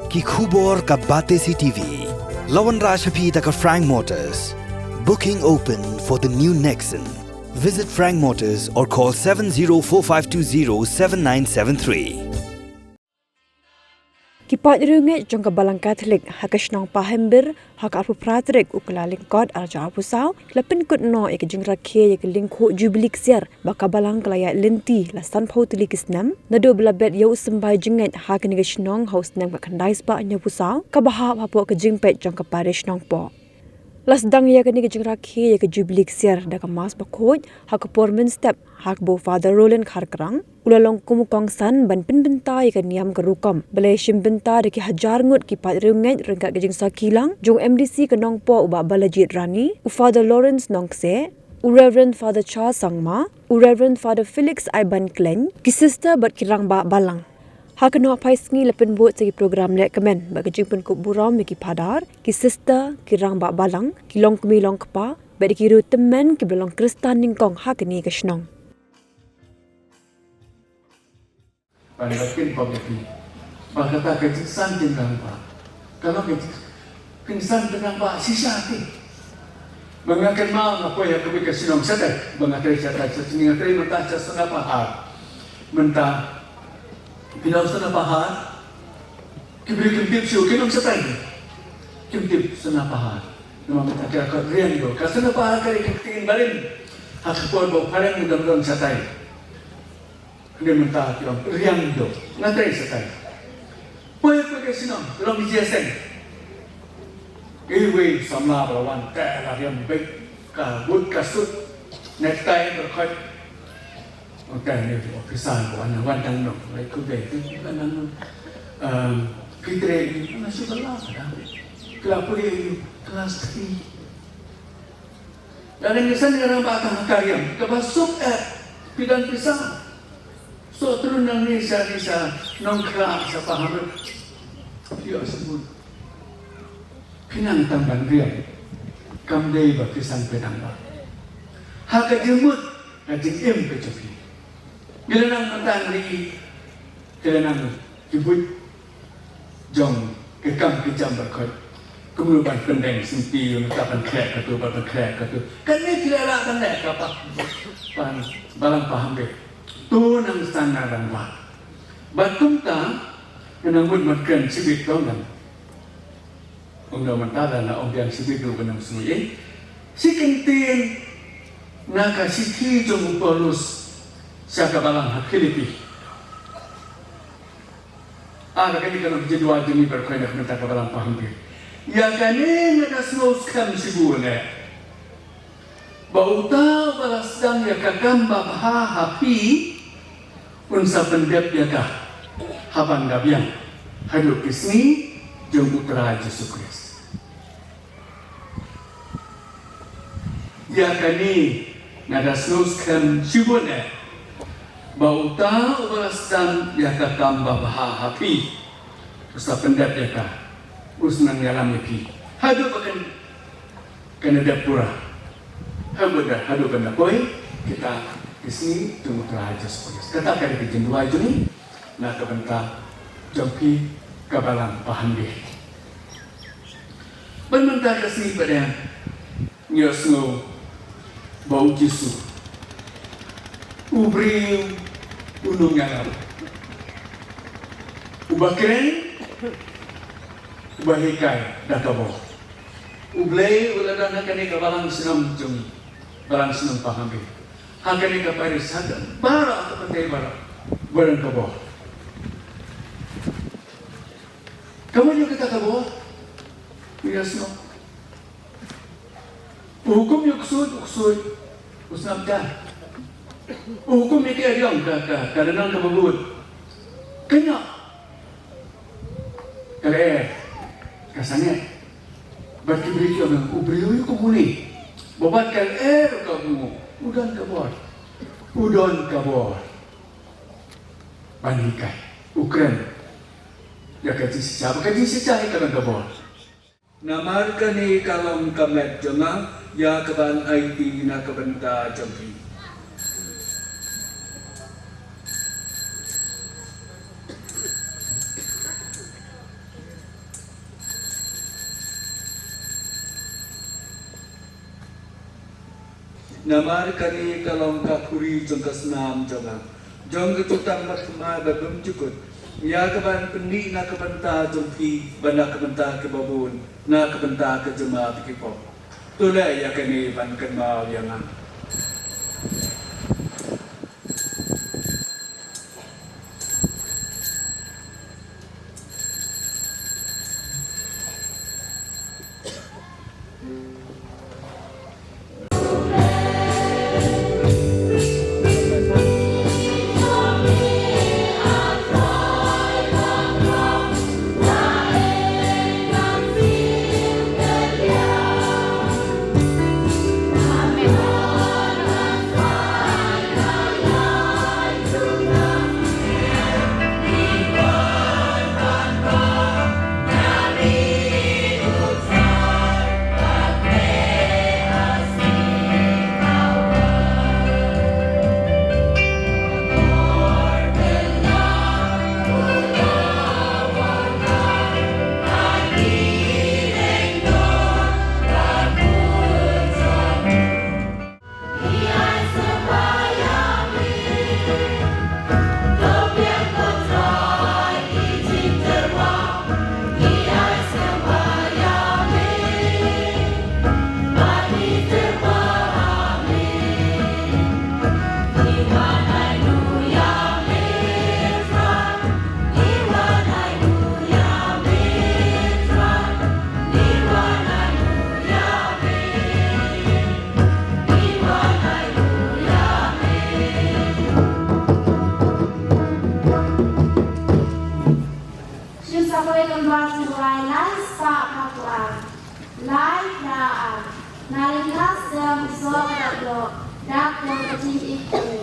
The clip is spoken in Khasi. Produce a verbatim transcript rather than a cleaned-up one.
Ki khubor ka Batesi T V. La wanrah sha phi da ka Frank Motors. Booking open for the new Nexon. Visit Frank Motors or call seven zero four five two zero seven nine seven three. Ki paid riewngeit jong ka Balang Katholik ha ka shnong Pahymbir ha ka arphew phra tarik u Kyllalyngkot arhajar arphew saw la pynkut noh ïa ka jingrakhe ïa ka lyngkhuh Jubili Ksiar ba ka Balang ka la ïaid lynti la sanphew tylli ki snem naduh ba la bet ïa u symbai jingngeit ha kane ka shnong ha u snem khatkhyndai spah hynñiewphew saw kaba hap hapoh ka jingpeit jong ka Parish Nongpoh. La sdang ïa kane ka jingrakhe ïa ka Jubili Ksiar da ka Mass Bakhuid ha ka por mynstep ha kaba u Father Roland Kharkrang u la long kum u kongsan ban pynbynta ïa ka niam ka rukom ba la ïashim bynta da ki hajar ngut ki paid riewngeit ryngkat ka jingsakhi lang jong u M D C ka Nongpoh u Bah Balajied Rani, u Father Lawrence Nongkseh, u Reverend Father Charles Sangma, u Reverend Father Felix Iban Klein, ki sister bad ki rangbah balang. Ha ka nongpynsngi la pynbud sa ki program lehkmen bad ka jingpynkup burom ïa ki phadar, ki sister, ki rangbah balang, ki longkmie longkpa bad ki riew tymmen kiba long Khristan nyngkong ha kane ka shnong. Ban da kin pom ïa phi ba kata ka jingsan jingrangbah ka long ka jingsan jingrangbah shisha te. Ba nga kynmaw nga poi ha kawei ka shnong shatai ba nga trei shatai, shatai nga trei mynta sha Sonapahar. Mynta phi don Sonapahar, ki briew kim tip shuh, ki nong shatai kim tip Sonapahar. Namar mynta ka kot riang ïoh ka Sonapahar ka dei ka ktien barim ha ka por ba u phareng u dang don shatai. Hynrei mynta ki long riang ïoh. Nga trei shatai. Poi poi ka shnong, ki long ki jia seng. Iwei samla ba la wan te la riam beit, ka but ka sut, necktie ba khot. Ong te ne officer ba wan, wan dang nong, lai ku dei tu wan dang nong. Em, phi trei ïa u, nga shu ba la ka dang. Kla pule ïa u, class three. Lada ngi san ïa rangbah tang ha ka riam kaba suk eh, phi don pisa. Soh trun nangne sha, sha Nongkhrah, sha Pahamrit. Phi ïoh sngewbha. Phi nang tang ban riam. Kam dei ba phi san phi nang ba ha ka jingmut ka jingim ka jong phi. Ngi la nang mynta ngi, ngi la nang ki buit jong ki kam ki jam ba khot. Kumno ban pyndeng sngewthuh ïa ka, ban khleh katu, ban khleh katu. Kane ki la lah ban leh ka pa, ban Balang Pahamrit. To nang san na rangbah. Bad kumta ngan nang mut ban kren shibit to ngan. Ong da mynta da na ong biang shibit ruh ban nang sngew ïa. Shi kyntien na ka shithi jong u Paulus sha ka balang ha Philippi. Ah, kane ka long ka jingduwai jong ngi baroh kawei na ka bynta ka Balang Pahamrit. Ïa kane nga da sngew skhem shibun eh ba uta uba la sdang ïa ka kam babha ha phi un sa pyndep ïa ka ha ban da biang haduh ki sngi jong U Trai Jisu Khrist. Ïa kane nga da sngew skhem shibun eh ba uta uba la sdang ïa ka kam babha ha phi u sa pyndep ïa ka, u sa nang ïalam ïa phi haduh ba kan, kan da dep pura, haduh ba da, haduh ban da poi kita ki sngi jong U Trai Jisu Khrist. Kata ka dei ka jingduwai jong ngi na ka bynta jong phi ka Balang Pahamrit. Ban mynta ka sngi pat de ngi ïohsngew ba U Jisu u briew u nongïalam, uba kren, uba hikai da ka bor. U Blei u la don ha kane ka balang shnong jong ngi, balang shnong Pahamrit. Ha kane ka parish, ha ka baroh ka pyrthei baroh, ba don ka bor. Ka mut ïa kata ka bor, u ïohsngew. U hukum ïa u ksuid, u ksuid u sngap jar. U hukum ïa ka eriong, ka, ka, ka rynang kaba bud, ka ñiah. Ka lyer, ka sangeh. Bad ki briew ki ong, u briew ïa u kumne ba bad ka lyer ka bud, u don ka bor. U don ka bor ban hikai. U kren ïa ka jingshisha, ba ka jingshisha hi ka don ka bor. Namar kane ka long ka met jong nga ïa kaban aiti na ka bynta jong phi. Namar kane ka long ka khuri jong ka snam jong nga, jong ka jutang basmai ba bymjukut, ïa kaban pyndih na ka bynta jong phi bad na ka bynta kiba bun, na ka bynta ka jingma phi ki pop. To leh ïa kane ban kynmaw ïa nga. Shu sa kawei ka bar shu rwai lai spah phra phew ar. Lai phra ar. Na lyngkha sdang u soh ka dap doh, dap doh ka jingïeit ka ni.